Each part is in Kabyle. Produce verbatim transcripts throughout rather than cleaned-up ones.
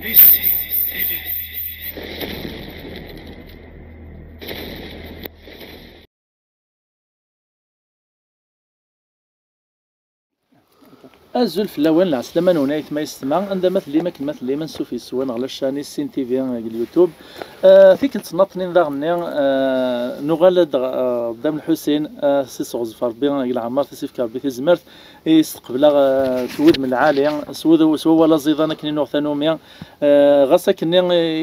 Azul fell-awen, lɛeslama-nwen ayetma yessetma, anda ma tellim, akken ma tellim, ansuf yes-wen ɣer la chaîne Issin T V deg YouTube. Ah, tikkelt-nneɣ-nni daɣen-nni, ah, nuɣal-d ɣer, ah, Dda Lḥusin, ah, s-, s-, ɣezzef Rebbi deg leɛmer, s-, yefk Rebbi tizmert, yesteqbel-aɣ, ah, s wudem lɛali, s wud-, s wawal aẓidan akken i nuɣ tanumi. Eh, ɣas akkenni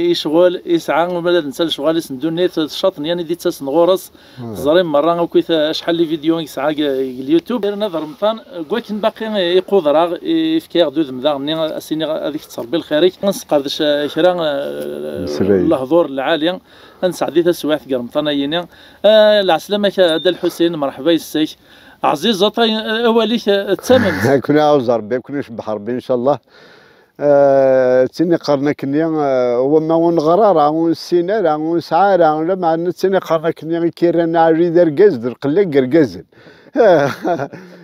i ccɣel yesɛa, ula d netta lecɣal-is n ddunit, tcaṭ n yan i d-ittasen ɣur-s. Teẓrim merra akk acḥal n les vidéos i yesɛa deg, deg YouTube. Yerna d Remḍan, deg wakken baqi iquder-aɣ, ifka-yaɣ-d udem daɣen-nni, ad s-iniɣ ad ikett Rebbi lxir-ik. Ad nesqerdec, eh, kra, eh, n lehdur lɛali, ad nesɛeddi taswiɛt deg Remḍan-ayi-ni. Eh, lɛeslama-k a Dda Lḥusin, merḥba yes-k. Ɛziz, aṭay, awal-ik, eh, d tamemt. Ad ken-iɛawez Rebbi, ad ken-icebbeḥ Rebbi, ncallah. Eh, d tin iqqaren akkenni, eh, wama ur neɣra ara, ur nessin ara, ur nesɛi ara, lameɛna d tin iqqaren akkenni i k-irran aɛri d argaz, d lqella n yergazen.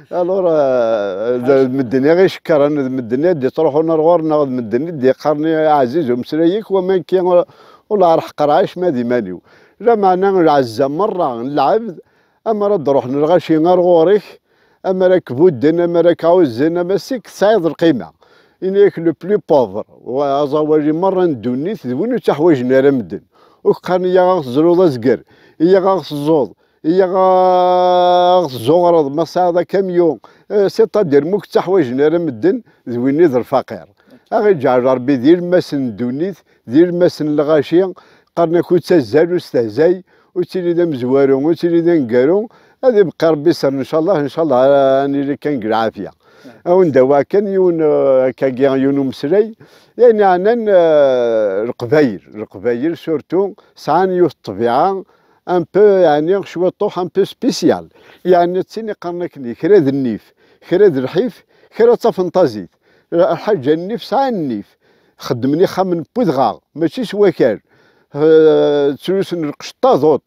Alors, eh, d medden i ɣ-icekkren, d medden i d-ittruḥun ar ɣur-neɣ, d medden i d-iqqaren aɛziz umeslay-ik, wama nekki ur, ur la reḥqeɣ acemma d iman-iw. Lameɛna lɛezza merra n lɛebd, amar ad d-ruḥen lɣaci ar ɣur-k, amar ad k-budden, amar ad k-ɛuzzen, ama sik tesɛiḍ lqima. Ini-ak le plus pauvre, wa aẓawali merra n ddunit, d win ur ttaḥwajen ara medden. Ur k-qqaren, iyya ad ɣ-tezruḍ azger, iyya ad ɣ-teẓẓuḍ, iyya ad ɣ-tezzuɣreḍ, ma tesɛiḍ akamyun. Eh, c'est-à-dire, ma ur k-ttaḥwajen ara medden, d win i d lfaqir. Ad ɣ-iǧɛel Rebbi d ilemmasen n ddunit, d ilemmasen n lɣaci, qqaren-ak ur ttazzal, ur stehzay, ur ttili d amezwaru, ur ttili d aneggaru, ad ibeqqi Rebbi sser, ncallah, ncallah, ad nili kan deg lɛafya. Ad wen-d-awiɣ kan yiwen, eh, akkagi, yiwen umeslay, yani ɛnan, eh, Leqbayel, Leqbayel surtout sɛan yiwet ṭṭbiɛa un peu, yani cwiṭuḥ un peu spécial, yani d tin iqqaren akken kra d nnif, kra d lḥif, kra d tafenṭazit. Lḥaǧa nnif sɛan nnif, xeddmen ixxamen n wedɣaɣ, mačči s wakal. Eh, ttlusen lqecc d taḍuṭ.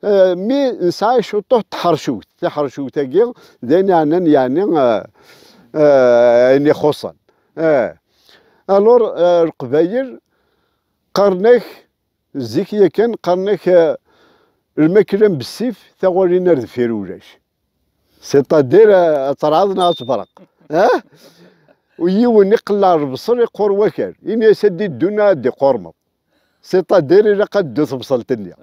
Eh, mi nesɛa ciṭuḥ n tḥercewt, tiḥercewt-agi d ayen yeɛnan, yeɛni, eh, eh, ayen ixuṣṣen. Eh. Alors, eh, Leqbayel qqaren-ak, zik yakan qqaren-ak, eh, lmakla n bessif, taɣalin ar deffir ulac. C'est-à-dire, eh, ad terɛed neɣ ad tebraq. Eh? U yiwen iqelleɛ lebṣel, iqqur wakal. Ini-as ad d-iddun, ad d-iqurmeḍ. C'est-à-dire, ilaq ad teddu tebṣelt-nni.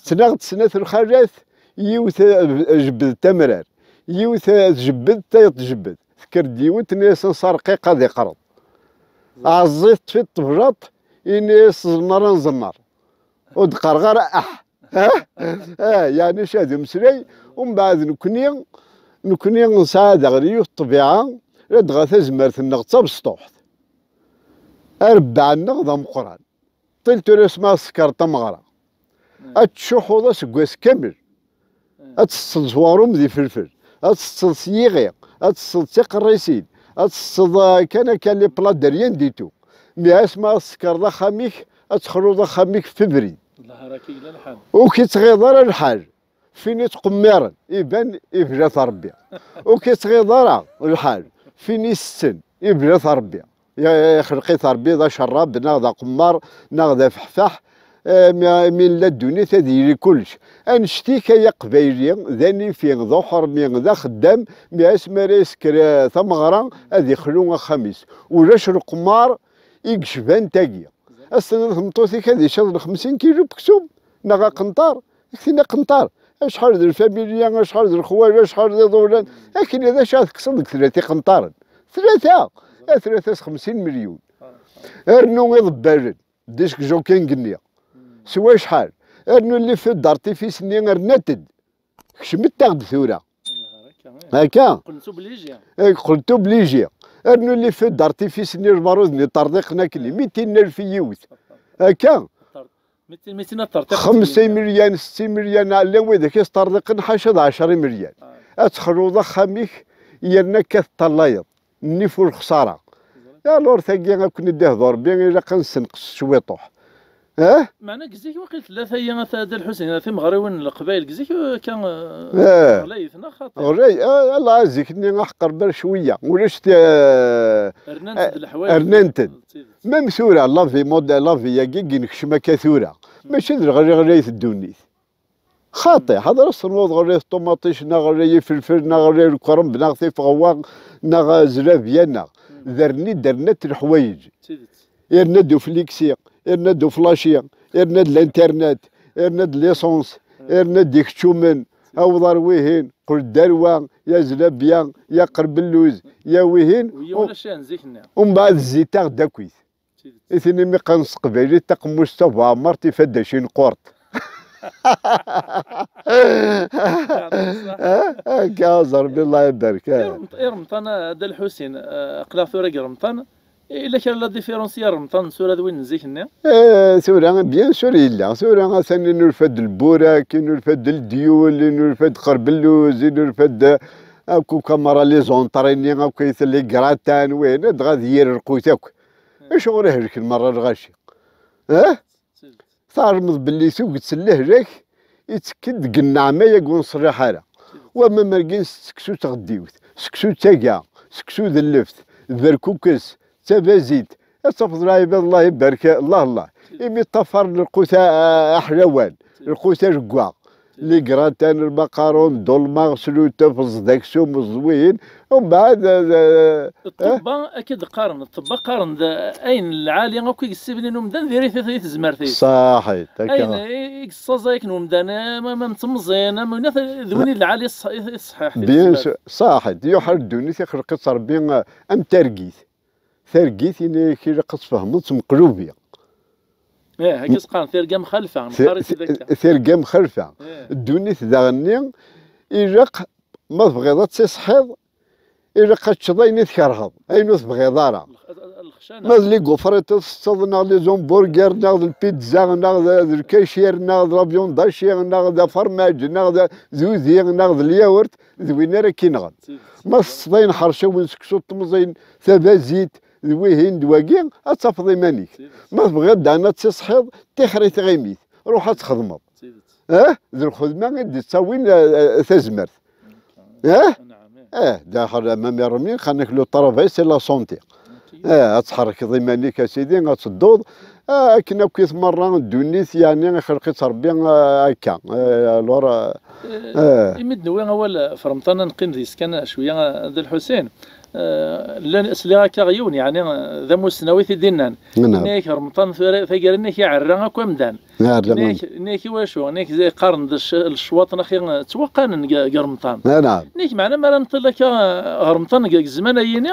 Ttnaɣ-d snat lxalat, yiwet, eh, tjebbed tamrar, yiwet, eh, tjebbed, tayeḍ tjebbed. Tekker-d yiwet, tenna-yas ansa rqiq ad iqreḍ. Ɛeẓẓit fi teblaṭ, ini-yas ẓemmer ad nẓemmer. Ur d-qqareɣ ara ah. Ah, yeɛni cad umeslay, umbeɛd nekni, nekni nesɛa daɣen yiwet ṭṭbiɛa, ladɣa tazmert-nneɣ d tabesṭuḥt. Arebbeɛ-nneɣ d ameqqran. Ṭil tura asma tsekkeṛ tameɣra. Ad tcuḥḥuḍ aseggas kamel. Ad tesseḍ s waɣrum d ifelfel. Ad tesseḍ s yiɣi. Ad tesseḍ d tiqerrisin. Ad tesseḍ, eh, kan akka les plats de rien du tout. Mi asma ad tsekkeṛeḍ axxam-ik, ad texluḍ axxam-ik f ubrid. Ur k-ittɣiḍ ara lḥal. Fin i ttqemmiren, iban ibla-t Rebbi. Ur k-ittɣiḍ ara lḥal. Fin i setten, ibla-t Rebbi. Ya-, ixleq-it Rebbi d acerrab, neɣ d aqemmar, neɣ d afeḥfaḥ. Eh, mi, mi nella ddunit ad yili kullec. Annect-ik ay aqbayli, d anifi, d uḥermi, d axeddam, mi asmi ara yesker, eh, tameɣra, ad ixlu axxam-is. Ulac leqmar i yecban tagi. Ass-a tmeṭṭut-ik ad icaḍ xemsin kilu n weksum, neɣ aqenṭar, ad k-tini aqenṭar. Acḥal d lfamilya, acḥal d lexwal, acḥal d iḍulan. Akken d acu ad tekkseḍ deg tlata iqenṭaren? Tlata! A tlata s xemsin milyun. Rnu iḍebbalen, disque jockey-nni. S wacḥal? Rnu les feux d'artifice-nni, rnat-d. Kecmet-aɣ-d tura. Akka. Qqlent obligées. Eh, qqlent obligées. Rnu les feux d'artifice-nni, lbarud-nni ṭṭerḍiqen akken, mitin alef i yiwet. Akka. Mitin, mitin ad ṭṭerḍiqent. Xemsa imelyan, setta imelyan, ɛla widak i s-ṭṭerḍiqen ḥaca d ɛecra imelyan. Ah. Ad texluḍ axxam-ik, yerna akka teṭṭalayeḍ. Nnif ur lexsara. Alors tagi akken i d-ihdur Rebbi, ilaq ad nessenqes cwiṭuḥ. Eh? Meɛna deg zik waqil tella tayi a Dda Lḥusin, timeɣriwin n Leqbayel deg zik akka, eh, eh, ɣlayet neɣ xaṭi? Ɣlay, eh, Allah, zik-nni aḥeqqer bar cwiya. Ulac ti-, eh, rnant-d eh, leḥwayeǧ. Rnant-d. D tidet. Même tura, la vie mod-, la vie-agi i nekcem akka tura. Mačči d leɣli ɣlayet ddunit. Xaṭi, ḥader ad ternuḍ ɣlay ṭumaṭic, neɣ ɣlay ifelfel, neɣ ɣlay lkermb, neɣ tifeɣwa, neɣ zlabya, neɣ. Derni, dernat leḥwayeǧ. D tidet. Irna-d ufliksi, irna-d uflaci, irna-d l'internet, irna-d l'essence, irna-d ikeččumen, aweḍ ar wihin, qqel-d ar wa, ya zlabya, ya qerbelluz, ya wihin. U yiwen u-, acu n zik-nni. Umbeɛd zzit-aɣ-d akkit. I tin imi qqaren s teqbaylit taqemmust tabuɛmart ifaddac inqurt. Akka, ẓer, Allah ibarek. I Remḍ-, i Remḍan, a Dda Lḥusin, eh, aql-aɣ tura deg Remḍan. Yella kra la différence ya Remḍan n tura d win n zik-nni? Eh, tura, bien sûr, yella. Tura, atan i nurfa-d lburak, i nurfa-d ledyul, i nurfa-d qerbelluz, i nurfa-d, eh, akk, akk amara les entrées-nni, akk les gratins, win, dɣa d yir lqut akk. Acuɣer i helken merra lɣaci? Eh? Tɛelmeḍ belli tuget n lehlak ittekk-d deg nneɛma-agi ur nṣelliḥ ara. Wamma mergin s seksu d tɣeddiwt, seksu d taga, seksu d lleft, d berkukes, d tabazit, ad tafeḍ lɛibad, Allah ibarek, Allah, Allah. Imi ṭṭafaren lqut a-, a-, aḥlawan, lqut aleggaɣ, les gratins, lmaqarun, ddulma, s lutef, ẓd aksum, ẓd wihin, umbeɛd, eh, eh, ṭṭebba, akka d-qqaren, ṭṭebba qqaren d ayen lɛali akk i yessibnin umdan diri-t i tezmert-is. Ṣaḥit, akka. Ayen i, i yessaẓay akken umdan, am, am, am temẓin, am winat, d win i lɛali ṣ-, i, i ṣṣḥiḥ, i tezmert. Bien sûr, ṣaḥit, yuḥer ddunit, ixleq-itt Ṛebbi, eh, am targit. Targit, ini-ak, ilaq ad tfehmeḍ s meqlubi. Eh, akka s-qqaren, tirga mxalfa, ti-, nqqar-itt-id akka. Tirga mxalfa. Eh. Ddunit daɣenni, ilaq, ma tebɣiḍ ad tiṣḥiḍ, ilaq ad teččeḍ ayen i tkerheḍ, ayen ur tebɣiḍ ara. Lx-, lxecana. Ma d les gaufrettes i tettetteḍ, neɣ les hamburgers, neɣ d lpizza, neɣ d, d lkacir, neɣ d la viande hachée, neɣ d afermaǧ, neɣ d, d udi, neɣ d lyawurt, d win ara k-inɣen. Ma tettetteḍ ayen ḥercawen, seksu n temẓin, tabazit, d wihin d wagi, ad tafeḍ iman-ik. Ma tebɣiḍ daɣen ad tiṣḥiḍ, tixer i tɣimit, ruḥ ad txedmeḍ. Eh, d lxedma i d-ittawin, eh, eh, tazmert. Eh? Eh, daxel, même les Romains, qqaren-ak le travail, c'est la santé. Eh, ad tḥerrkeḍ iman-ik, a sidi, ad tedduḍ. Eh, akken akk-it merra ddunit, yeɛni, ixleq-itt Ṛebbi, eh, akka. Eh, alors, eh, eh. Imi d-newwi awal, eh, f Remḍan, ad neqqim deg-s kan cwiya, eh, Dda Lḥusin. Eh, llan, sliɣ akka ɣer yiwen, yeɛni, eh, d amussnaw i t-id-innan. Naam. Yenna-yak Remḍan tura, taggara-nni iɛerra akk amdan. Iɛerra amdan. Yenna-yak, yenna-yak i wacu? Yenna-yak qqaren-d lecwaṭ, neɣ ttwaqqanen deg, deg Remḍan. Naam. Yenna-yak meɛna mi ara nṭil akka, eh, ɣer Remḍan deg, deg zzman-ayini,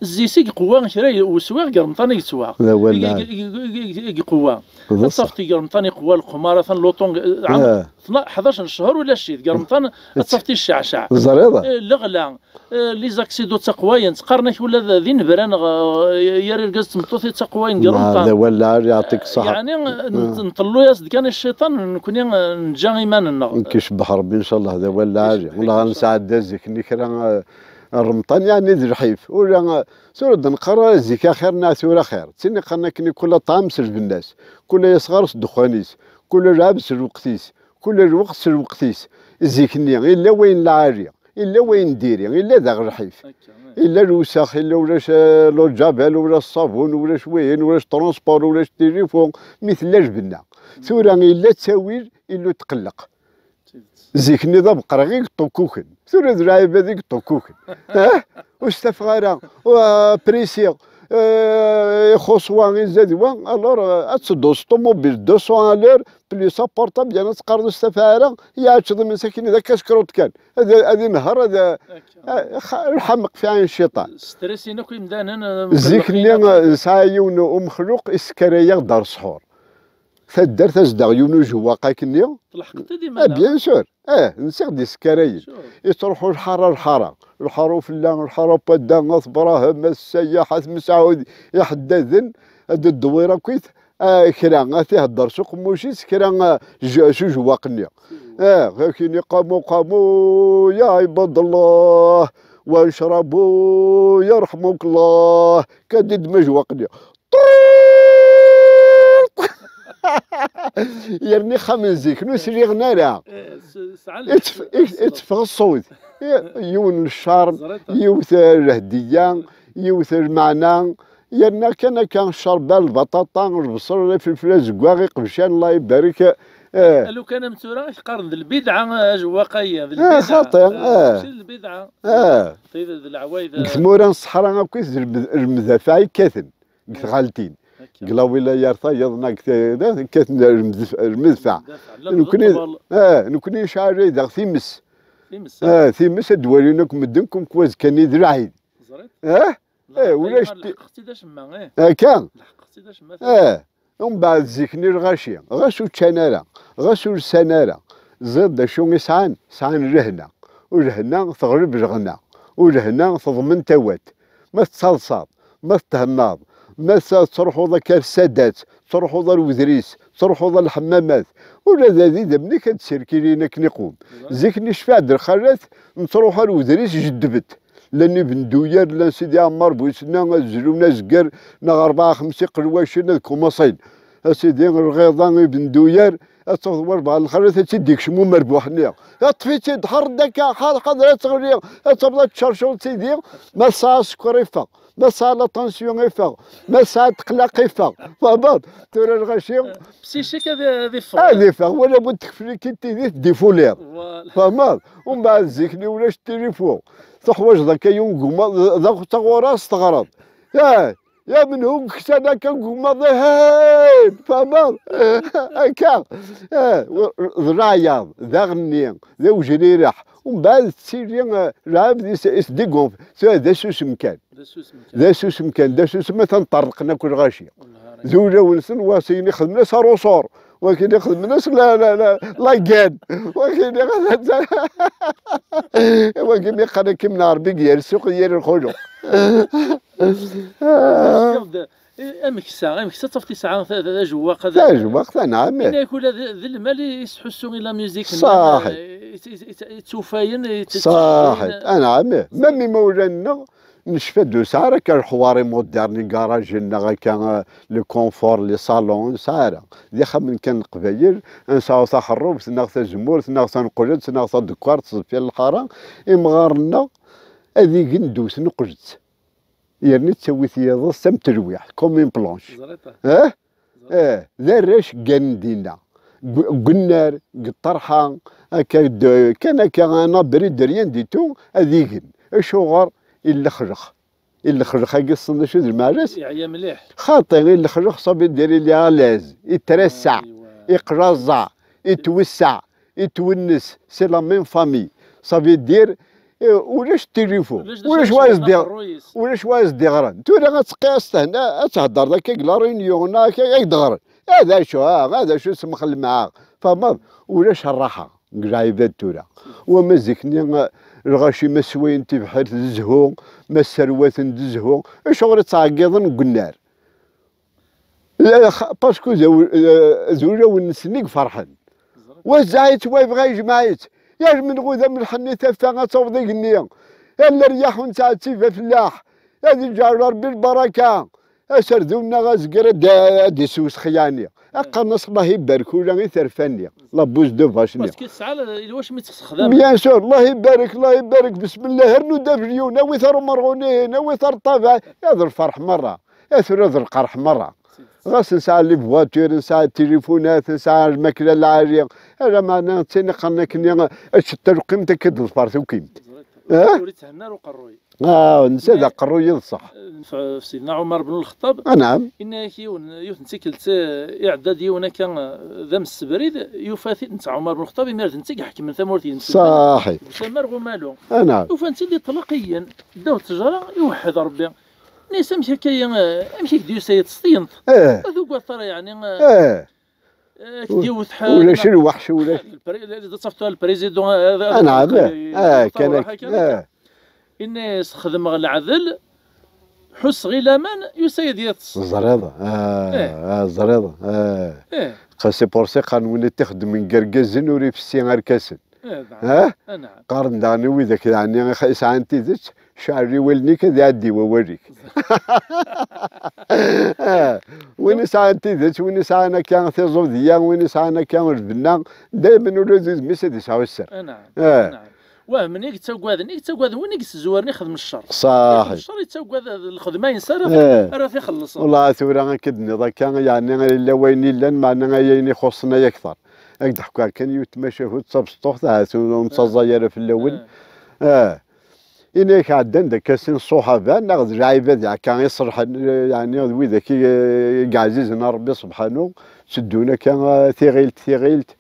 zzit i iqewwa kra n uswiɣ, deg Remḍan i yettwaɣ. D awal lɛali. I, i, i, i, i iqewwa. Ad tafeḍ deg Remḍan iqewwa leqmar, atan luṭu, eh, ɛam, tna-, ḥdac n ccher ulac-it, deg Remḍan ad tafeḍ icceɛceɛ. Teẓriḍ? Eh, leɣla, eh, les accidents ttaqwayen, ttqaren-ak ula d, d inebra neɣ, eh, yar irgazen d tmeṭṭut i ttaqwayen deg Remḍan. D awal lɛali, yeɛṭik ṣṣeḥḥa. Yeɛni, n-, nṭellu-yas-d kan i cciṭan, nekni, eh, neǧǧa iman-nneɣ. Nekk icebbeḥ Ṛebbi, ncallah, d awal lɛali. Icebbeḥ-ik, ncallah. Wala nesɛedda zik-nni kra, eh, Remḍan, yeɛni d lḥif. Ula, eh, tura d-neqqar zik axir neɣ tura axir. D tin iqqaren akken, kul ṭṭɛam s lbenna-s, kul asɣar s ddexxan-is, kul lɛebd s lweqt-is, kul lweqt s lweqt-is. Zik-nni, illa wayen lɛali, illa wayen diri, illa daɣ lḥif. Akka, eh. Illa lewsex, illa ulac, eh, le javel, ulac ṣṣabun, ulac wihin, ulac transport, ulac tilifu, mi tella lbenna. Tura illa ttawil, illa utqelleq. Zik-nni d abeqreɣ i yeṭṭukkuken. Tura d lɛibad i yeṭṭukkuken. Eh? Ur stafeɣ ara. Wa, prisi, eh, ixuṣ wa, izad wa. Alors, eh, ad tedduḍ s ṭumubil deux cents à l'heure, plus aportable, yan ad teqqareḍ ur stafeɣ ara, yeɛčeḍ iman-is akken d akaskruṭ kan. Ad, ad inehher, ad, eh, xa-, lḥameq fi ɛin cciṭan. Stress-in akk imdanen, eh, zik-nni, eh, nesɛa yiwen umexluq isekkar-aɣ-d ar ṣṣḥur. Taddart, ad zeddeɣ yiwen ujewwaq akkenni. Tleḥqeḍ-t-id imala? Ah, bien sûr. Eh, nsiɣ-d isekkarayen. Sure. Ittruḥu lḥara, lḥara. Lḥara ufella, lḥara upadda, at Brahem, at Sayyaḥ, at Mesɛud, iḥeddaden, ad d-ddewwir akkit, ah, kra, ad t-ihedder s uqemmuc-is, kra, ah, j-, s ujewwaq-nni. Sure. Eh, akini qamu, qamu, ya ibad Allah, wa ncrabu, yarḥemuk Allah, kad id-d majwaq-nni. Yerna ixxamen n zik, ur sriɣen ara. Eh, s-, sɛan Itef-, lḥeqq, it-, iteffeɣ ṣṣut. Yiwen n ccerb, ẓriɣ. Yiwet lehdiya, yiwet lmeɛna. Yerna kan akka ccerba, lbaṭaṭa, lbṣel, ifelfel azeggaɣ, iqebcan, Allah ibarek. Eh. Lukan am tura i t-qqaren d lbidɛa, ajewwaq-aya, d Eh, lbidɛa. Xaṭi, Eh, eh. Mačči d lbidɛa. Eh. Tid d leɛwayed. Deg tmura n ṣṣeḥra akk i d lmed-, lmedafaɛ i kkaten. Deg tɣaltin. Akka. Deg la wilaya ar tayeḍ, neɣ deg ta-, kkaten lmedf-, lmedfaɛ. Lmedfaɛ. La Nekni, tḍebbal. Eh, nekni necɛel daɣ times. Times, Eh, times ad d-walin akk medden, comme quoi azekka-nni d lɛid. Teẓriḍ? Eh? Eh, ulac ti- Lḥeqq-tt-id acemma, eh. Akka? Lḥeqq-tt-id acemma. Eh. Umbeɛd zik-nni lɣaci, ɣas ur ččan ara, ɣas ur sɛan ara, ẓriɣ d acu i sɛan, sɛan lehna, u lehna teɣleb leɣna, u lehna teḍmen tawat. Ma tettaḍsaḍ, ma tethennaḍ, ma tettruḥuḍ akka ar ssadat, tettruḥuḍ ar wedris, tettruḥuḍ ar lḥemmamat, ula d ad idamnek ad d-sirkilin akken iqum. Zik-nni cfiɣ-d lxalat, nettruḥ ar wedris jeddbet. Llan ibenduyer, llan Sidi Ɛmar Busenna, ad zlun azger, neɣ rebɛa xemsa iqelwacen ad kumaṣin. A Sidi, lɣiḍa ibenduyer, ad tafeḍ walbeɛḍ n lxalat ad tt-id-ikcem umerbuḥ-nni. Ṭṭef-itt-id, ḥerr-d akka, ḥader, ḥader ad teɣli, ad tafeḍ ad tcerceḍ Sidi, ma tesɛa sskeṛ iffeɣ, ma tesɛa la tension iffeɣ, ma tesɛa tqlaq iffeɣ. Tfehmeḍ? Tura lɣaci. Psychique ad, ad iffeɣ. Ad iffeɣ, wala bu tekflikit tidi tdifuliḍ. Voilà. Tfehmeḍ? Umbeɛd zik-nni ulac tilifu. Teḥwaǧeḍ akka yiwen n ugma, d, d taɣuri s teɣreḍ. Ah, ya menhu ksan akka n ugma ḍihin. Tfehmeḍ? Akka. Ah, d leɛyaḍ, d aɣenni, d awejrireḥ. Umbeɛd tettili, ah, lɛebd is, is digonf. Tura d asusem kan. D asusem kan. D asusem kan, d asusem, atan ṭṭerḍqen akk lɣaci. D ulawen-nsen, wa s-ayen ixedmen-as aruṣur, wa akken ixedmen-as la, la, la, la gan, wa akken ixedmen-as, wa akken iqqan akken n Ṛebbi gar ssuq, gar lxuluq. Amek sa, amek sa tafeḍ isɛa ta-, ta-, tajewwaqt, ta-, tajewwaqt, anɛam. Yenna-yak ula d, d lmal i yesḥussu i la musique-nni, Ṣaḥit. I, i, i, i, ittufayen, i, Ṣaḥit, anɛam. Même imawlan-nneɣ, Necfa-d ur nesɛi ara akka leḥwari moderne, igarajen neɣ akka, eh, le confort, les salons, ur nesɛi ara. D ixxamen kan n Leqbayel, ad nesɛu taxerrubt neɣ tazemmurt neɣ taneqlebt neɣ tadekkart deffir lḥara, imɣaren-nneɣ ad igen ddew tneqlebt. Yerna ttawi-t yiḍes am telwiḥt, comme une planche. Teẓriḍ? Eh? Eh, d arrac gganen dinna. Deg, deg unnar, deg ṭṭerḥa, akka d, kan akka, un abri de rien du tout, ad igen. Acuɣer? I lexlex. I lexlex-agi, tessneḍ acu d lmeɛna-s? Yeɛya mliḥ. Xaṭi, i lexlex, ça veut dire il est à l'aise, yettreṣṣaɛ, aywa, yeqlaẓaɛ, yettwesseɛ, yettwennes, c'est la même famille. Ça veut dire, eh, ulac tilifu, ulac d acu ulac wa ara as-d-, aqerruy-is, ulac wa as-d-iɣren. Tura ad teqqiɛeḍ tehna, ad theddreḍ akka deg la réunion, neɣ akka ad d-ɣren. Eh, d acu, ah, d acu semxel mɛa. Tfehmeḍ? Ulac rraḥa deg lɛibad tura. Wama zik-nni, eh, lɣaci ma swayen tibḥirt d zzhu, ma sserwaten d zzhu, acuɣer i ttɛeggiḍen deg unnar? Eh, xa-, parce que d aw-, eh, d ulawen-nsen i iferḥen. Wa zɛa-itt, wa yebɣa yejmeɛ-itt. Yal menɣud am lḥenni taffa ad tawḍ igenni. Yal leryaḥ ur nettɛettib afellaḥ. Ad iǧɛel Ṛebbi lbaraka. Aserdun-nneɣ azger ad d-, ad d-isewsex yeɛni. Qqaren-as Allah ibarek ula i terfa-nni. La bouse de vache-nni. Parce que tesɛa l-, i wacu mi tt-texdam. Bien sûr, Allah ibarek, Allah ibarek, besmellah, rnu-d abelyun, awi-t ar umerɣun-ihin, awi-t ar ṭṭabeɛ, ad lferḥ merra. A tura d lqerḥ merra. Ɣas nesɛa les voitures, nesɛa tilifunat, nesɛa lmakla lɛali, ala meɛna d tin iqqaren akken, ečč talqimt akka d-ḍfer tukimt. Eh? Ur ithenna ara uqerruy. Ah, netta d aqerruy i d ṣṣeḥ. F-, f Sidna Ɛumar ben Lxeṭṭab, anɛam, yenna-yak yiwen, yiwet n tikkelt, eh, iɛedda-d yiwen akka, eh, d amsebrid, yufa-t-id netta Ɛumar ben Lxeṭṭab, imir d netta i iḥekmen tamurt-ines. Ṣaḥit. Usamar ɣ umalu. Anɛam. Ufan-t-id iṭleq-iyen, ddaw ttejra, iweḥḥed Ṛebbi. Nni-as, amek akka, eh, amek i k-d-yusa yiṭ s tiyent? Eh. Ad ugadeḍ ara, yeɛni, eh, eh, eh, ak-d-iwet ḥal. Ulac lweḥc, ulac. Lpre-, d tafeḍ lprésident, eh, eh, anɛam, eh, eh, kan akka. Eh. Yenna-as, xedmeɣ leɛdel, ḥusseɣ i laman, yusa-yi-d yiṭ. Ẓriɣ, eh, eh, ẓriɣ, eh. Eh. Qasi Pursi qqaren win i t-ixeddmen deg yergazen ur ifessi arkasen. Eh, ha? Anaɛam. Qqaren daɣen i widak, yeɛni, ix-, yesɛan tidet, ceɛl i wallen-ik, ad iɛeddi wawal-ik. Ah, win yesɛan tidet, win yesɛan akka tiẓudiya, win yesɛan akka lbenna, daymen ula d udem-is ad yesɛu sser. Anaɛam. Ah. Anaɛam. Wehmen i yettaggaden, i yettaggaden win i yessezwaren ixdem ccer. Ṣaḥi. Ixdem ccer yettaggad lxedma-ines ara, eh, ara t-ixelleṣ. Wellah, tura akka d-tenniḍ akka, yeɛni yella wayen yellan, meɛna ay ayen ixuṣṣen ay akteṛ. Ad k-d-ḥkuɣ kan yiwet tmacahut d tabesṭuḥt, ahat ur, ur nettaẓay ara fell-awen. Eh. Eh. Ini-ak ɛeddan-d akka sin ṣṣuḥaba, neɣ d lɛibad akka iṣelḥen, yeɛni d widak i, i yeɛzizen ar Ṛebbi subḥanu, tteddun akka, eh, tiɣilt, tiɣilt,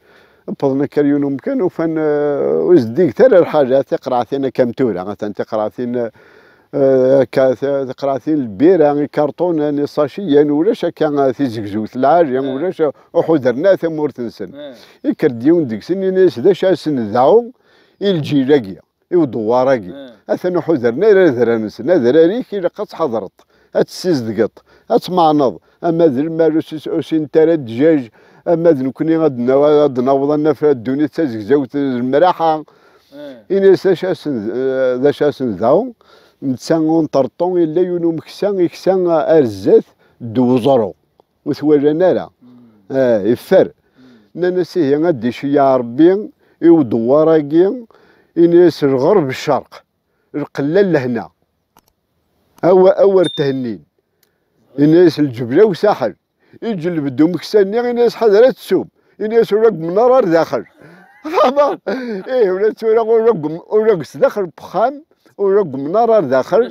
wwḍen akka ar yiwen umkan, ufan, eh, ur zeddiget ara lḥala, tiqerɛtin akka am tura, atan tiqerɛtin, eh, akka, ti-, tiqerɛtin n lbira, ikarṭunen, isaciyen, ulac akka, eh, tizegzewt lɛali, eh, ulac, ur ḥudren ara tamurt-nsen. Eh. Ikker-d yiwen deg-sen, ini-as: "D acu ara sen-nedɛu i lǧil-agi, i udewwar-agi?" Eh. Atan ur ḥudren ara adrar-nsen. Adrar-ik ilaq ad tḥadreḍ, ad tessizedgeḍ, ad tmeɛneḍ. Ama d lmal ur s-, ur sinent ara ddjaj, ama d nekni ad naw-, ad naweḍ ad naf ddunit d tazegzawt d lemraḥa. Eh. Ini-as: "D acu asen-, eh, d acu asen-, da?" Netta unṭerṭu, yella yiwen umeksa, iksa ar zdat d uẓru. Ur t-walan ara. Mm. Eh, iffer. Mm. Nnan-as: "Ihi ad d-iceyyeɛ Ṛebbi i udewwar-agi, ini-as lɣerb ccerq, lqella lehna. Awa-, awer thennin." Ini-as lǧebla usaḥel. Iǧelleb-d umeksa-nni, ini-as: "Ḥader ad tsum." Ini-as: "Ula deg umnar ar daxel." Xaba, ih, ula d tura, ula deg um-, ula deg sdaxel n wexxam, ula deg umnar ar daxel,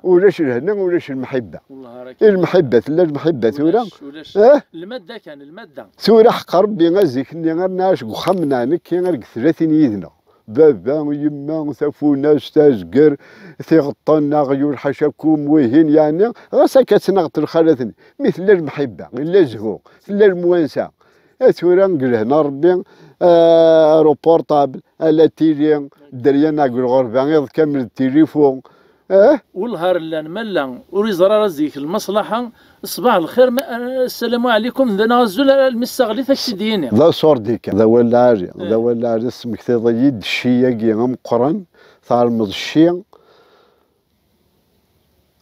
ulac lehna, ulac lemḥibba. Wellah ara. I lemḥibba, tella lemḥibba tura? Ulac, ulac. Eh? Lmadda kan, lmadda. Tura ḥeqq Ṛebbi, a zik-nni ar nɛac deg uxxam-nneɣ nekki ar deg tlatin yid-neɣ. Baba, yemma, tafunast, azger, tiɣeṭṭen, aɣyul, ḥacakum, wihin, yeɛni, ɣas akka ttnaɣent lxalat-nni. Mi tella lemḥibba, yella zzhu, tella lemwansa. A tura deg lehna Ṛebbi, ah, aéroport, à la télé, dderya-nneɣ deg lɣerba, iḍ kamel d tilifu. Eh? Wellah ar llan, ma llan, ur iẓri ara zik lmaṣlaḥa, ṣṣbaḥ lxir, ma, ah, ssalamu ɛlikum, d anaɣ azul, almi ssaɣlit ak-tt-id-yini. D aṣurdi kan, d awal lɛali, d, eh, awal lɛali, tesmektiḍ-iyi-d cci-agi ameqqran, tɛelmeḍ cci,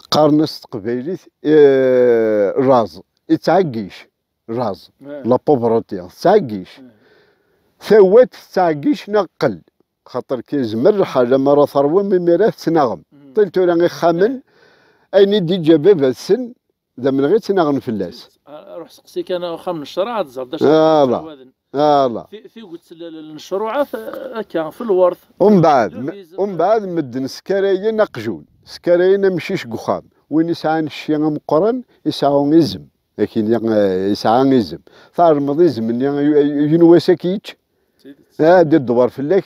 qqaren-as s teqbaylit, eh, raẓ, ittɛeggic. Raẓ, eh, la pauvreté, tettɛeggic. Eh. Tawat tettɛeggic neɣ qqel. Xaṭer k-, yezmer lḥal, amar ad terwem, imir ad tettnaɣem. Mm. Ṭil tura ixxamen, eh, ayen i d-iǧǧa baba-tsen, d amenɣi ttnaɣen fell-as. Ah, ruḥ seqsi kan axxam n ccṛeɛ, ad tẓer d acu. Ala. Ala. Ti-, tiget n, n ccṛuɛat, eh, akka, f lwert. Umbeɛd, m-, umbeɛd medden skarayen aqjun, skarayen amcic deg uxxam. Win isɛan cci ameqqran, isɛu izem. Akini, eh, yesɛa izem. Tɛelmeḍ izem-nni, y-, y-, yiwen wass ad k-yečč? Tidet. Ah, ad d-idewwer fell-ak.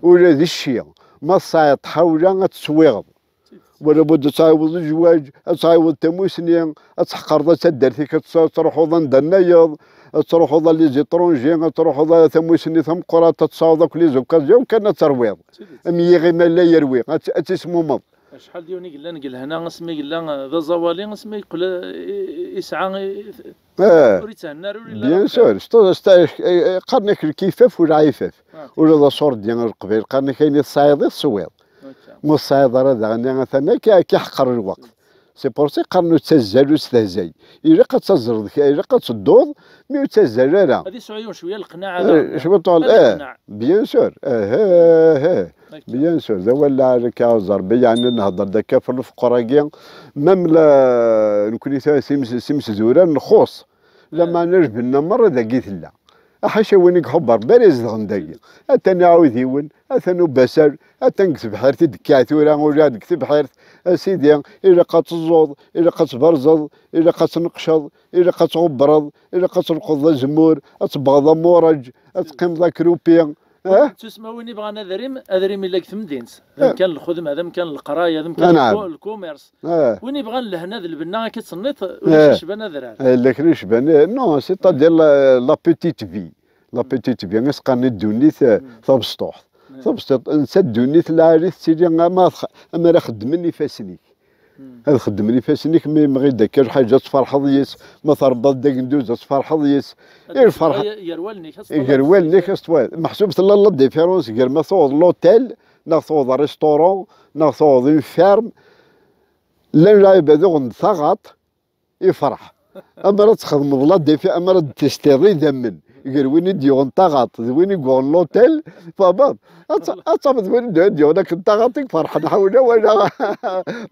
Ula d cci, ma tesɛiḍ tḥawla, ad teswiɣeḍ. Tidet. Wala budda ad tɛiwdeḍ zzwaǧ, ad tɛiwdeḍ tamusni, ad tḥeqreḍ ad taddart-ik, ad tt-, ad truḥuḍ anda nnayeḍ, ad truḥuḍ a les étrangers, ad truḥuḍ a tamusni tameqqrant, ad tesɛuḍ akk les occasions kan ad terwiḍ. Tidet. Am yiɣi ma la yerwi, ad t-, ad tismumeḍ. Acḥal d yiwen i yellan deg lehna, asmi yella, eh, d aẓawali, asmi yeqqel, eh, i-, i-, isɛa, i-, eh, ur yetthenna ara, ur yelli bien sûr, c'est, c'est, eh, eh, qqaren-ak lkifaf u lɛifaf. Ah, ula d aṣurdi n Leqbayel, qqaren-ak ayen i tesɛiḍ i teswiḍ. Ok. Ma ur tesɛiḍ ara daɣen, atan akka, akka iḥeqer lweqt. C'est pour ça qqaren ur ttazzal, ur stehzay. Ilaq ad tazzleḍ, ilaq ad tedduḍ, mi ur ttazzal ara. Ad yesɛu yiwen cwiya leqnaɛ, eh, daɣen. Cwiṭ, ad eh, yeqneɛ. Bien sûr. Eh, eh, eh, eh. Akka. Bien sûr, d awal lɛali akka, ẓer, bi, yeɛni, nehder-d akka ɣef lefqer-agi, même la, nekni ta-, s imes-, s imesdurar nxuṣ, lameɛna lbenna merra dagi tella. Ḥaca win i iḥubb Ṛebbi ara izedɣen dagi. Atan iɛudiwen, atan ubasal, atan deg tebḥirt i d-tekkiɛ tura, ula deg tebḥirt, a sidi, ilaq ad teẓẓuḍ, ilaq ad tberzeḍ, ilaq ad tneqceḍ, ilaq ad tɣebbreḍ, ilaq ad tleqḍeḍ azemmur, ad tebɣeḍ amuṛeǧ, ad teqqimeḍ akrupi, eh? Tusma win ibɣan adrim, adrim illa deg temdint. D, eh, amkan n lxedma, d amkan n leqraya, d amkan n, anaɛam, lku-, lkumirs. Eh. Win ibɣan lehna d lbenna, akka tenniḍ, ulac, eh, icban adrar. Eh, illa kra icban, eh, non, c'est-à-dire la, la petite vie. La petite vie, i s-qqaren i ddunit, eh, mm, tabesṭuḥt. Mm. Tabesṭuḥt, netta ddunit lɛali tettili ama tx-, ama ara xeddmen ifassen-ik. Ad xeddmen ifassen-ik, ma yemɣi-d akka lḥaǧa ad tferḥeḍ yes, ma tṛebbaḍ-d agenduz ad tferḥeḍ yes. I lferḥ gar wallen-ik, ad tferḥeḍ. Gar wallen-ik ad tferḥeḍ. Meḥsub tella la différence gar ma tuɣeḍ l'hôtel, neɣ tuɣeḍ restaurant, neɣ tuɣeḍ une ferme. Llan lɛibad uɣen-d taɣaṭ, ifreḥ. Amar ad txedmeḍ la défi, amar ad testiḍ idammen gar win i d-yuɣen taɣaṭ d win i yuɣen l'hôtel, tfahmeḍ? Ad t-, ad tafeḍ win i d-yuɣen akken taɣaṭ i iferḥen, ḥawla wala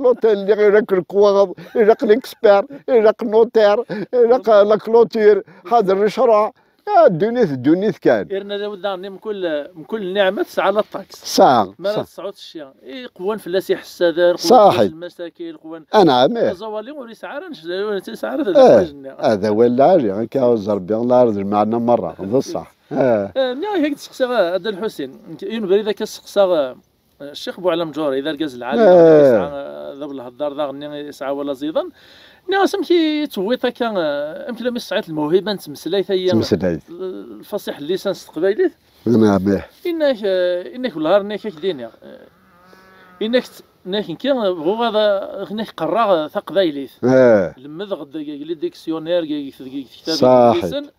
l'hôtel-nni, ilaq lekwaɣeḍ, ilaq l'expert, ilaq notaire, ilaq la clôture, ḥader lecṛuɛ. Ah, ddunit, ddunit kan. Irna d awed daɣen mkul, mkul nniɛma tesɛa la taxe. Tesɛa, ma ara tesɛa. Tesɛuḍ cci, iqwan fell-as iḥessaden, qwan fell-as lmasakin, qwan. Anɛam, ih. Aẓawali ur yesɛi ara anect-, ur yesɛi ara. Eh, lḥaǧ-nni. Hada wal lɛali, akka ur ẓerbi, la ar d lmeɛna merra, d ṣṣeḥ. Eh. Eh, nniɣ-ak ad k-d-seqsiɣ, a Dda Lḥusin, nekk, yiwen ubrid akka seqsaɣ, eh, Ccix Buɛlam Ǧuri, d argaz lɛali, eh, yesɛa, eh, d abelheddar daɣen-nni, yesɛa wala ẓiḍen. Nniɣ-as, amek i tewwiḍ akka, eh, amek lammi tesɛiḍ lmewhiba n tmeslayt-ayi, tmeslayt, eh, lfasiḥ n lisan s teqbaylit? Nɛam, ih. Inna-k, eh, inna-k wellah ar nniɣ-ak ad k-d-iniɣ. Eh, inna-k, inna-k nekki bɣuɣ ad, ad, inna-k qqareɣ taqbaylit. Eh. Lemdeɣ-d deg, deg les dictionnaires, deg, deg, deg tektabin n lisan. Saḥit.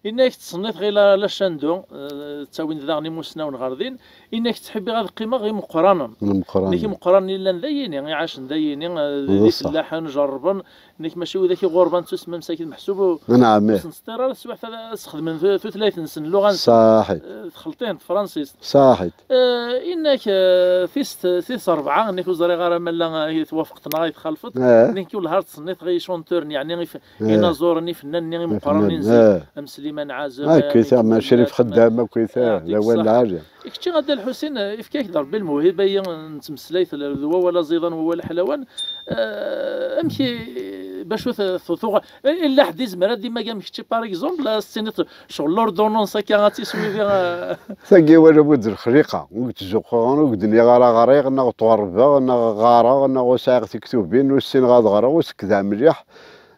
Inna-k ttṣenniteɣ i la, la Chandeau, eh, ttawin-d daɣen imusnawen ɣer din. Inna-k ttḥibbiɣ ad qqimeɣ imeqqranen. Imeqqranen. Inna-k imeqqranen i llan dayini, iɛacen dayini, eh, d, d ṣṣeḥ, ifellaḥen, jerrben. Inna-k mačči widak iɣurban ttusmem sakit meḥsub u-, nɛam, ih, ur sen-ttseṭṭir ara teswiɛt ad, ad sxedmen tu-, tutlayt-nsen, lluɣa-nsen. Saḥit. Eh, txelṭin, tefransist. Saḥit. Eh, inna-k, eh, tis, tis rebɛa, inna-k ur ẓriɣ ara ma la, eh, twafqeḍ neɣ ay txalfeḍ. Eh. Inna-k wellah ar ttṣenniteɣ i chanteur-nni, yeɛni i f-, eh, inaẓuren, ifennanen-nni imeqqranen, ifennanen, inzi, eh, am Sliman Ɛazem, akkit, am Crif Xeddam, akkit, eh, d awal lɛali. I kečči a Dda Lḥusin, eh, ifka-ak-d Rebbi lmewhiba-yi n tmeslayt, l-, d wawal aẓidan, wawal aḥlawan. Eh, amek i, bac ur t-, t-, tuɣ-, eh, illa ḥedd izmer ad d-imag am kečči, par exemple, ad s-tiniḍ ccɣel l'ordonnance akka ad tiswiḍ, eh. Tagi wala wid d lexliqa, ur d-ttzuxxuɣ, ur d-nniɣ ara ɣriɣ, neɣ ṭwarbeɣ, neɣ ɣareɣ, neɣ ur sɛiɣ tiktubin, ur ssineɣ ad ɣreɣ, ur sekdeɣ mliḥ.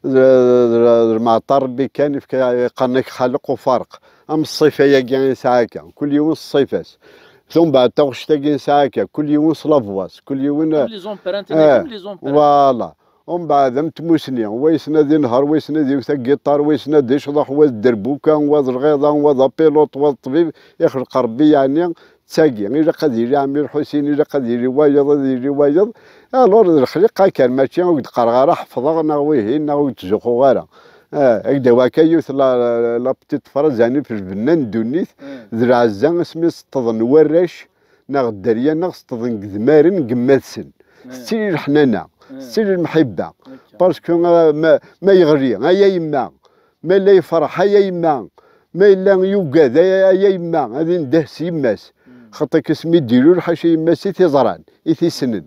D, d, d lmeɛṭa n Rebbi kan, ifka, qqaren-ak xaliq ufarq. Am ṣṣifa-agi i nesɛa akka, kul yiwen s ṣṣifa-s. Tumbeɛd taɣect-agi i nesɛa akka, kul yiwen s la voix-s, kul yiwen. Comme les empreintes, eh, comme les empreintes. Voilà. Umbeɛd am tmusni, wa yessen ad inher, wa yessen ad iwet agiṭar, wa yessen ad icḍeḥ, wa d dderbuka, wa d lɣiḍa, wa d apiluṭ, wa d ṭṭbib, ixleq Rebbi yeɛni, d tagi, ilaq ad yili Ɛemmi Lḥusin, ilaq ad yili wayeḍ, ad yili wayeḍ. Alors, d lexliqa kan, mačči ur d-qqareɣ ara ḥefḍeɣ, neɣ wihin, neɣ ur d-ttzuxxuɣ ara. Ah, ak-d-awiɣ akka yiwet la, la, la petite phrase, yeɛni f lbenna n ddunit, mm, d lɛezza asmi seṭṭḍen warrac, neɣ dderya, neɣ seṭṭḍen deg idmaren n yemma-tsen. Mm. Tettili leḥnana, mm, tettili lemḥibba. Akka. Parce que, ah, ma, ma yeɣli, ay a yemma, ma yella yefreḥ, ay a yemma, ma yella yugad, ay, ay a yemma, ad indeh s yemma-s. Mm. Xaṭi asmi d-ilul, ḥaca yemma-s i t-iẓran, i t-issnen.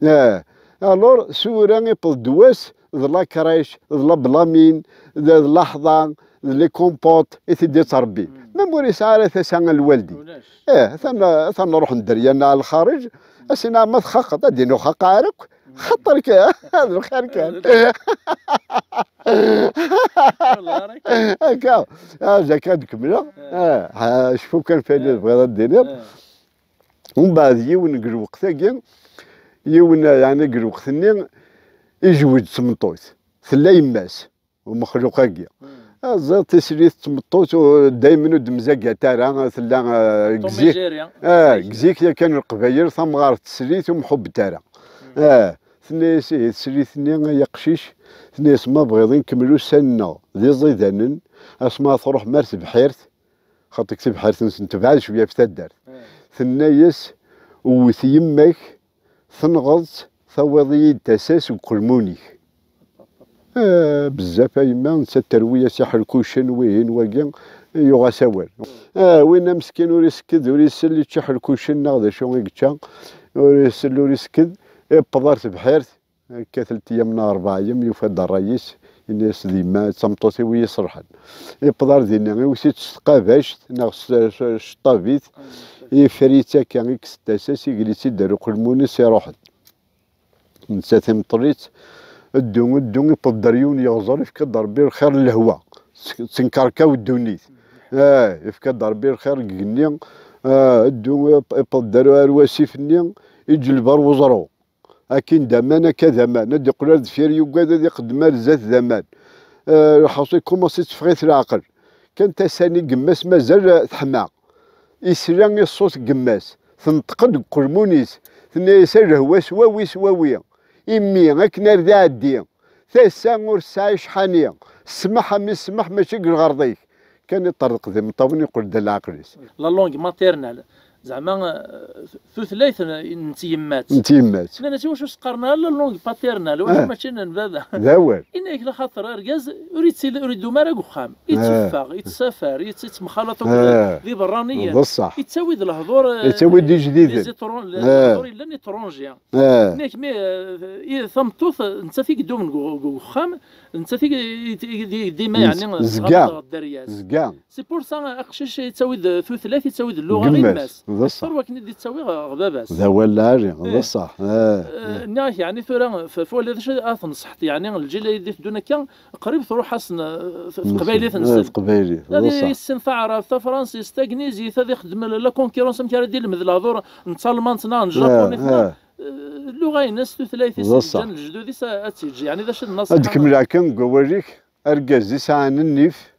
Ah, alors, tura iwweḍ-d wass, d la crèche, d la blamine, d, d laḥḍa, d les compotes i t-id-ittṛebbi. Mm. Même ur yesɛi ara tasa n lwaldin. Ulac. Eh, atan, atan ruḥen dderya-nneɣ ɣer lxareǧ, as-iniɣ ma txaqeḍ, ad d-inu xaqeɣ ara akk, xaṭer kan, d lxir kan. Akka, ah, akka ad kemmleɣ. Eh. Ah, ha, cfu kan f ayen i tebɣiḍ ad d-tiniḍ. Eh. Umbeɛd yiwen deg lweqt-agi, yiwen, yeɛni deg lweqt-nni, izweǧ d tmeṭṭut. Tella yemma-s, umexluq-agi. Hmm. Ah, ẓriɣ tislit n tmeṭṭut, u-, daymen ur d-mzagat ara, tella, ah, deg zik. Tom et Jerry, hein. Ah, deg zik yakan Leqbayel, tamɣart teslit ur mḥubbet ara. Hmm. Ah, tenna-yas, ihi teslit-nni, ay aqcic, tenna-yas, ma bɣiḍ nkemmel ussan-nneɣ d iẓidanen, asma truḥem ar tebḥirt, xaṭi deg tebḥirt-nsen tebɛed cwiya ɣef taddart. Eh. Tenna-yas, wwet yemma-k, tenɣeḍ-tt, tawiḍ-iyi-d tasa-s deg uqelmun-ik. Eh, bezzaf a yemma, nettat terwi-yas iḥelkucen, wihin, wagi, yuɣ-as awal. Eh, winna meskin ur isekked, ur isell, yečča iḥelkucen neɣ d acu i yečča, ur isell, ur isekked, iwweḍ ar tebḥirt, akka telt yyam neɣ rebɛa yyam, yufa-d ṛṛay-is, yenna-yas d yemma, d tameṭṭut-iw i yi-iṣelḥen. Iwweḍ ar dinna, iwet-itt s tqabact neɣ s, s, s tṭabit, iffer-itt akka, ikkes-d tasa-s, igli-tt-id ar uqelmun-is, iruḥ-d. Nettat imeṭṭel-itt, ddu, ddu, iwweḍ-d ar yiwen yeɣẓer, ifka-d Ṛebbi lxir n lehwa. Tenkerkaw ddunit. Ah, ifka-d Ṛebbi lxir deg igenni, ah, ddu, iwweḍ-d ar, ar wasif-nni, iǧelleb ar weẓru. Akin d aman, akka d aman. Ad d-iqqel ar deffir, yugad ad iqeddem ar zdat d aman. Eh, lḥaṣul, ikumaṣ itteffeɣ-it leɛqel. Kan tasa-nni n yemma-s mazal, eh, teḥma. Isla i ṣṣut n yemma-s. Tenṭeq-d deg uqelmun-is. Tenna-yas: "A lehwa, s wawi, s wawi. Imi akken ar d aɛeddi. Tasa ur tesɛi cḥani. Ssmaḥ a mmi, ssmaḥ, mačči deg lɣerḍ-ik." Kan iṭerḍeq d imeṭṭawen, yeqqel-d leɛqel-is. La langue maternelle. Zeɛma, eh, tutlayt n, n tyemmat. N tyemmat. Nnan-as: "Iwacu s-qqaren ara la langue paternelle? Iwacu mačči n baba?" D awal. Inna-yak: "Laxaṭer argaz ur yettili, ur idum ara deg uxxam. Yetteffeɣ, yettsafar, yett-, yettemxalaṭ akked d iberraniyen. D ṣṣeḥ. Yettawi-d lehdur, eh, yettawi-d ijdiden. Des étran-, lehdur yellan étranger." Inna-yak: "Mi, eh, i, tameṭṭut, nettat i yeddum deg u-, deg uxxam, nettat i, i, i, i, dima, yeɛni, zga. Tɣabeḍ ɣer dderya-s." Zga. C'est pour ça, aqcic yettawi-d tutlayt, yettawi-d lluɣa i yemma-s. D ṣṣeḥ. Akter wakken i d-yettawi ɣer, ɣer baba-s. D awal lɛali, d ṣṣeḥ. Eh, nniɣ-ak, yeɛni, tura, f-, f-, wala d acu ara tneṣḥeḍ, yeɛni, lǧil i d-iteddun akka, qrib truḥ-asen, eh, t-, teqbaylit-nsen. Eh, teqbaylit, d ṣṣeḥ. Ad yessin taɛrabt, tafransist, tagnizit, ad ixdem la concurrence, amek ara d-ilmed lehdur n talmant neɣ n tjapunit, neɣ, eh, lluɣa-ines, tutlayt-is, d ṣṣeḥ. Ǧǧan lejdud-is a-, ad tt-yeǧǧ, yeɛni, d acu d nnaṣiḥa? Ad kemmleɣ kan deg wawal-ik, argaz yesɛan nnif,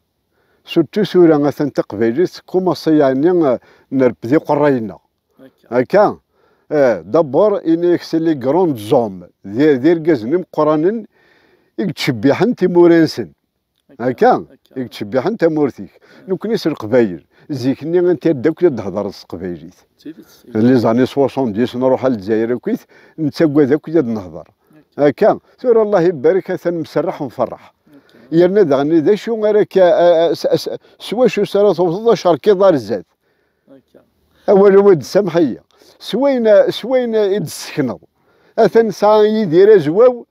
surtout tura atan taqbaylit, kumaṣi, yeɛni, eh, nrebbed iqerray-nneɣ. Akka. Akka? Eh, d'abord, ini-ak, c'est les grands hommes, d, d irgazen imeqqranen i yettcebbiḥen timura-nsen. Akka? Akka. I yettcebbiḥen tamurt-ik. Nekkni s Leqbayel, zik-nni, anti ad akk ad d-hedreḍ s teqbaylit? D tidet. Les années soixante-dix, nruḥ ar Lezzayer akkit, nettagad akk ad nehder. Akka. Tura, Allah ibarek, atan nserreḥ u nferreḥ. Akka. Yerna daɣen, d acu ara k-, a, a, s, s, s wacu s ara tewteḍ acerkiḍ ar zdat? Akka. Awal-iw, ad d-tsamḥeḍ-iyi. S wayen, s wayen i d-tessekneḍ. Atan nesɛa Yidir Azwaw,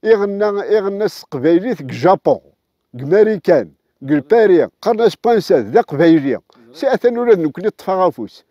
iɣenna, iɣenna s teqbaylit deg Japun, deg Marikan, deg Lpari, qqaren-as Poinsett, d aqbayli. Si atan ula d nekkni ṭṭfeɣ afus.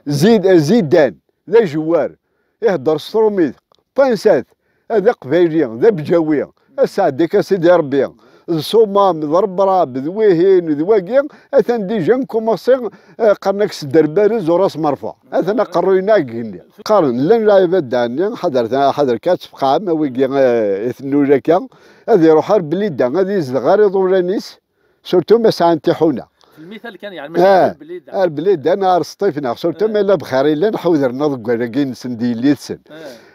Zid-, Zidane, d ajewwar, ihedder s trumit. Poinsett, d aqbayli, d abǧawi. Ad sɛeddik a Sidi Ṛebbi. D Ṣumam, d Rebrab, d wihin, d wagi, atan dija nkumaṣi, eh, qqaren-ak Sderbarez u Ras Merfuɛ. Atan aqerruy-nneɣ deg igenni. Qqaren, llan lɛibad daɣen-nni, ḥader, ḥader kan ad tfeqɛem, a wigi, eh, i tennul akka, ad iruḥ ar Blida, ad izdeɣ ar iḍulan-is, surtout ma sɛan tiḥuna. Lmital kan, yeɛni, mačči ar Blida. Ar Blida neɣ ar Sṭif neɣ, surtout ma yella bxir i llan, ḥudren aḍeggal-agi-nsen d yelli-tsen.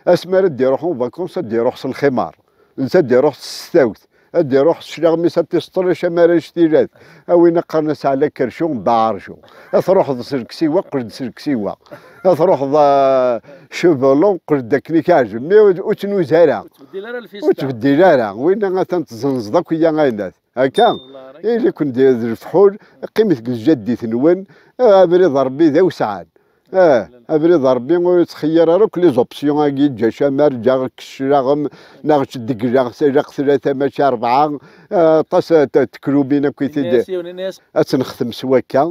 Asmi ara d-iruḥ en vacances, ad d-iruḥ s lximar. Netta ad d-iruḥ s tsawt. Ad d-iruḥ s cclaɣem-is, ad t-iseṭṭel acamar anect-ilat. A win qqaren-as ɛla kercu, mbaɛercu. Ad truḥeḍ s lksiwa, qqel-d s lksiwa. Ad truḥeḍ, ah, cheveux longs, qqel-d akken i k-iɛǧeb. Mi ur, ur ttnuz ara. Ur ttbeddil ara lfista. Ur ttbeddil ara. Winna atan tzenzeḍ akk iya aynat. Akka? Ili-ken d, d lefḥul, qqimet deg tjaddit-nwen, ah, abrid Ṛebbi d awesɛan. Eh, abrid Ṛebbi ur yettxeyyir ara akk les options-agi, ǧǧa acamar, ǧǧa cclaɣem, neɣ ddegla, ilaq tlata mačči rebɛa, eh, aṭas, eh, t-, tekrubin akk i tid. Ad tt-nextem s wakka.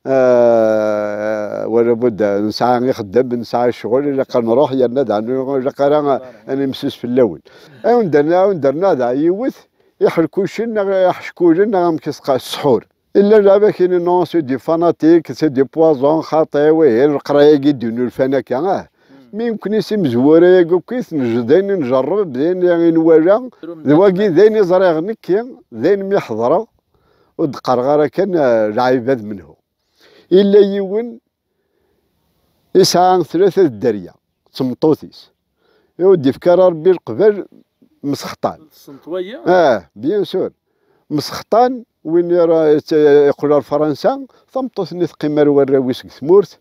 Eh, wala bud, eh, nesɛa ixeddam, nesɛa ccɣel, ilaq ad nruḥ, yerna daɣen ilaq ara, eh, ad nimsus fell-awen. Awen-d-, awen-d-rna da yiwet, iḥelkucen, neɣ iḥeckulen, neɣ amek i s-qqar, ssḥur. Illa lɛebd-agi-nni, non, c'est des fanatiques, c'est des poisons, xaṭi, wihin, leqraya-agi d-yennulfan akka, ah. Mi nekkni s imezwura-agi akk i t-nejj, d ayen i njerreb, d ayen i nwala, d wagi d ayen i ẓriɣ nekki, d ayen mi ḥeḍreɣ, ur d-qqareɣ ara kan, ah, lɛibad menhu. Illa yiwen, isɛa tlata d dderya, d tmeṭṭut-is. Ur d-ifka ara Ṛebbi leqbal, msexṭan. Tessneḍ wagi? Ah, bien sûr. Msexṭan, win ara yeqqel ar Fransa, tameṭṭut-nni teqqim ar warraw-is deg tmurt,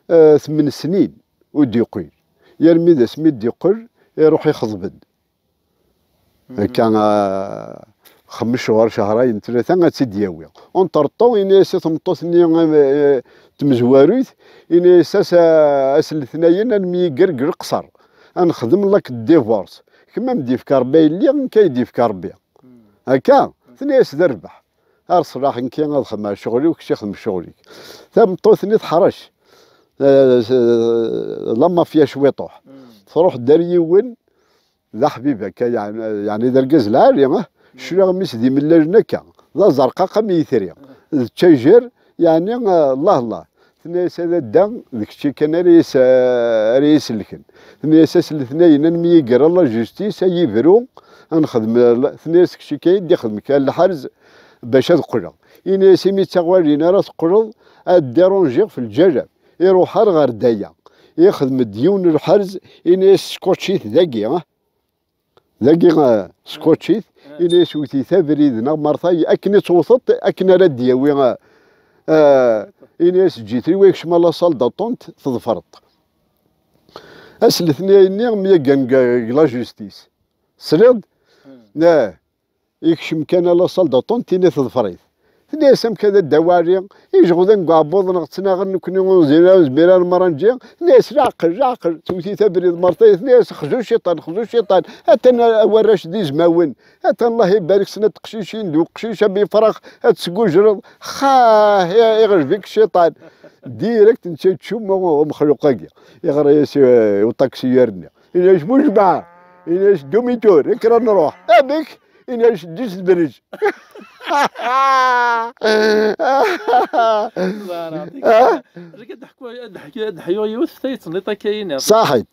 eh, tmen snin ur d-yeqqil. Yarmi d asmi d-yeqqel, iruḥ ixeḍben. Akka, ah, xemmes cchur, cehrayen, tlata, ad tt-id-yawi. Entretemps, ini-as i tmeṭṭut-nni, eh, tmezwarut, ini-as ass, ah, ass n letnayen ad nemyigger deg Leqṣer. Ad nexdem l'acte de divorce. Kemm ad m-d-yefk Ṛebbi a yelli, nekk ad yi-d-yefk Ṛebbi. Akka? Tenna-as d rrbeḥ. Ar ṣṣbeḥ nekki ad xedmeɣ ccɣel-iw, kečč xdem ccɣel-ik. Tameṭṭut-nni teḥrec. Eh, s-, la mafia cwiṭuḥ. Truḥ-d ar yiwen, d aḥbib akka, yeɛni, yeɛni d argaz lɛali, ah. Cclaɣem d imellalen akka, d azerqaq am yitri, d ttajer, yeɛni, ah, Allah, Allah. Tenna-yas: "A dadda, d kečči kan ara yis-, ara yi-sellken." Tenna-yas: "Ass n letnayen ad nemyegger a la justice, a yibru, ad nexdem la-," tenna-yas: "Kečči kan i d-ixdem kan lḥerz bac ad qqleɣ." Yenna-yas: "Imi d taɣalin ara teqqleḍ, ad d-iṛunjiɣ f lǧal-am." Iṛuḥ ar ɣer daya, ixdem-d yiwen n lḥerz, yenna-yas: "Scotch-it dagi, ah." Dagi, ah, scotch-it, ah, ini-as: "Wet-it abrid neɣ mertay, akken i tewteḍ, akken ara d-yawi, ah, ah," ini-as: "Ǧǧet-it, wa yekcem a la salle d'attente, tḍefreḍ-t." Ass n letnayen-nni, myaggan deg, deg la justice. Tesliḍ? Hmm. Ah, yekcem kan a la salle d'attente, tini tḍfer-it. Tenna-yas: "Amek ad d-awali? Ijeɣdan deg uɛebbuḍ-nneɣ ttnaɣen, nekkni ur nezmir ara, ur nezmir ara merra neǧǧi." Tenna-yas: "Leɛqel, leɛqel, tewwet-it abrid mertay." Tenna-yas: "Xzu cciṭan, xzu cciṭan. Atan a warrac d izmawen. Atan Allah ibarek snat teqcicin d uqcic am ifrax, ad tesgujreḍ. Xah, i-, iɣleb-ik cciṭan." Direct netta yettcummu umexluq-agi. Yeɣra-yas i, i uṭaksiyar-nni. Yenna-yas: "Mujmaɛ." Yenna-yas: "Dumi-tur, kker ad nruḥ." "Amek?" Yenna-yas: "Ddez lberj." Ẓer, ɛṭik. Ah? Rek ad d-ḥku-, ad d-ḥku-, ad d-ḥyuɣ yiwet ta yettnliṭ akka yini. Saḥit.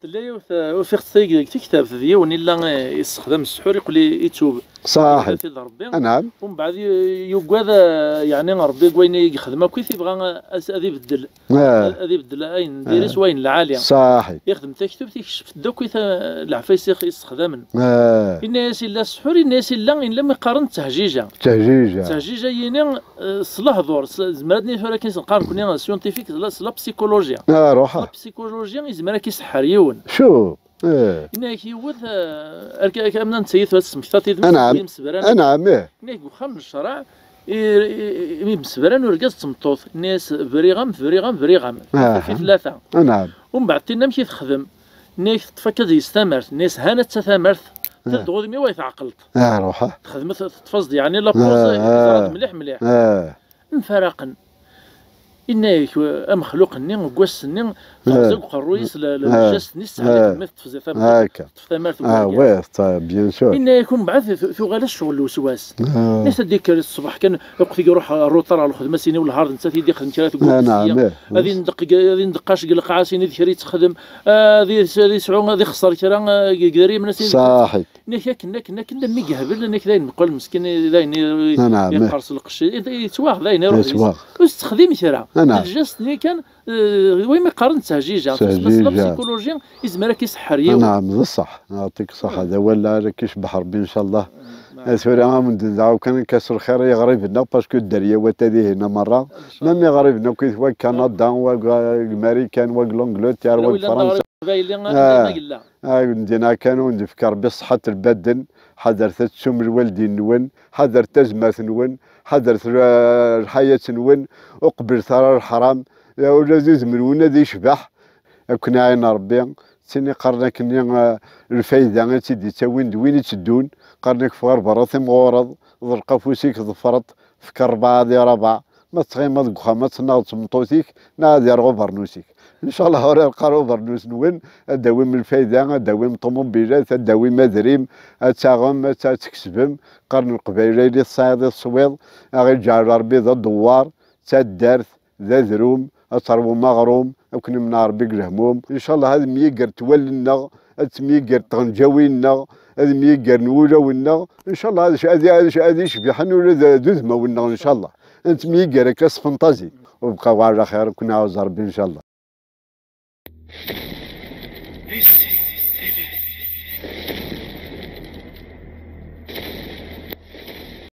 Tella yiwet, uh, ufiɣ-tt tagi deg tektabt, d yiwen illa, eh, yessexdam ssḥur, yeqqel i-, itub. Saḥit. Yegza-t-id Rebbi. Anɛam. Umbeɛd y-, yugad, eh, yeɛni Rebbi deg wayen i yexdem akk, i t-ibɣa, eh, as-, ad ibeddel. Ah. Ad, ad ibeddel ayen n diri s wayen lɛali. Saḥit. Yexdem taktubt, ikcef-d akk i ta-, leɛfayes i x-, yessexdamen. Ah. Yenna-yas illa ssḥur, yenna-yas illa, illa mi qqaren ttehjija. Ttehjija. Ttehjija yini, eh, s lehdur, s, zemmer ad nini tura akken s-, neqqar nekkni, eh, scientifique, s la, s la psychologie. Ah, ruḥ. S la psychologie, yezmer ad k-iseḥḥer yiwen. Cuf. Eh. Yenna-yak yiwet, eh, arka, arka, amna netta yitwa tesmektaḍ-t-id. Anɛam. Imsebran. Anɛam, ih. Yenna-yak deg uxxam n ccreɛ, i, i, i, imsebran urgaz d tmeṭṭut. Yenna-yas: "Briɣ-am, briɣ-am, briɣ-am." Ah. Fi tlata. Anɛam. Umbeɛd tinna amek i texdem? Yenna-yak teṭṭef akka deg-s tamart. Yenna-yas: "Han atta tamart, ah, tedɣ udem-iw ay tɛeqleḍ." Ah, ruḥ. Texdem, teṭṭef-as-d yeɛni la pause, ah, teẓra-d mliḥ mliḥ. Ah. Mfaraqen. Yenna-yak, uh, amexluq-nni, deg wass-nni, terẓa deg uqerruy-is, la, la, ah, lǧast-nni, tesseḥla, ah, temmut, tefzi tamart, akka, teṭṭef tamart n, ah, urgaz. Ouais, ça, bien sûr. Yenna-yak, umbeɛd tu-, tuɣal-as ccɣel n lewswas. Ah. Netta ad d-yekker ṣṣbeḥ kan, akk tigi iruḥ ṛṛuṭar ɣer lxedma, s-ini welhar d nettat i d-ixdem kra, teggull, ah, sya. Naɛam, eh, ad indeq, ad indeqqac deg lqaɛa, s-ini d kra yettexdem, ah, ad is-, ad yesɛu, ad ixṣer kra, ah, deg, deg idrimen, s-ini. Saḥit. Nek akken, akken, akken, d mi yehbel, nek d ayen meqqel meskin, d ayen i, ah, naɛam, yeqqers lqecc, yettwaɣ, d ayen iruḥ. Yettwaɣ. Ur tettexdim kra. Ah, naɛam. D lǧast-nni kan, eh, waymi qqaren d ttehjija. Ttehjija. Tusma s la psychologie, yezmer ad k-iseḥḥer yiwen. Ah, naɛam, d ṣṣeḥ. Yeɛṭik ṣṣeḥḥa. D awal ara k-icebbeḥ Rebbi, ncallah. Naɛam. Eh, tura, a medden, dɛaw kan akka s lxir i yiɣriben-nneɣ, parce que dderya wat ad ihina merra. Ncallah. Même iɣriben akk i twa Kanada, wa deg Marikan, wa deg l'Angleterre, wa deg Fransa. Aqbayli, ah, dima yella. Ah, dina kan, ur d-ifka Rebbi ṣṣeḥḥat lbaden, ḥadret ad tettum lwaldin-nwen, ḥadret tazmert-nwen, ḥadret l-, lḥayat-nwen, ur qebblet ara leḥram, ula d udem-nwen ad yecbeḥ, ad ken-iɛin Rebbi. Ttini qqaren akkenni, ah, lfayda i tt-id-ittawin d win itteddun, qqaren-ak ffeɣ ar berra timɣureḍ, ḍelq afus-ik, ḍefreḍ, fek rebɛa di rebɛa. Ma tettɣimeḍ deg uxxam, ad tennaɣ d tmeṭṭut-ik, neɣ ad yerɣ ubernus-ik. Ncallah, ur ireqq ara ubernus-nwen, ad d-tawim lfayda, ad d-tawim ṭumubilat, ad d-tawim adrim, ad taɣem, ad ta-, ad tkesbem. Qqaren Leqbayel, ayen i tesɛiḍ i teswiḍ, ad ɣ-iǧɛel Rebbi d adewwar, d taddart, d adrum, ad teṛwum aɣrum, ad ken-imneɛ Rebbi deg lehmum. Ncallah, ad myigrent wallen-nneɣ, ad tmyigren tɣenǧawin-nneɣ, ad myigren wulawen-nneɣ. Ncallah, ad, ad, ad, ad icbiḥen ula d, d udmawen-nneɣ, ncallah. Ad nettemyiger akka s tfenṭazit. وبقاو على خير, ad ken-iɛuzz Rebbi, ncallah.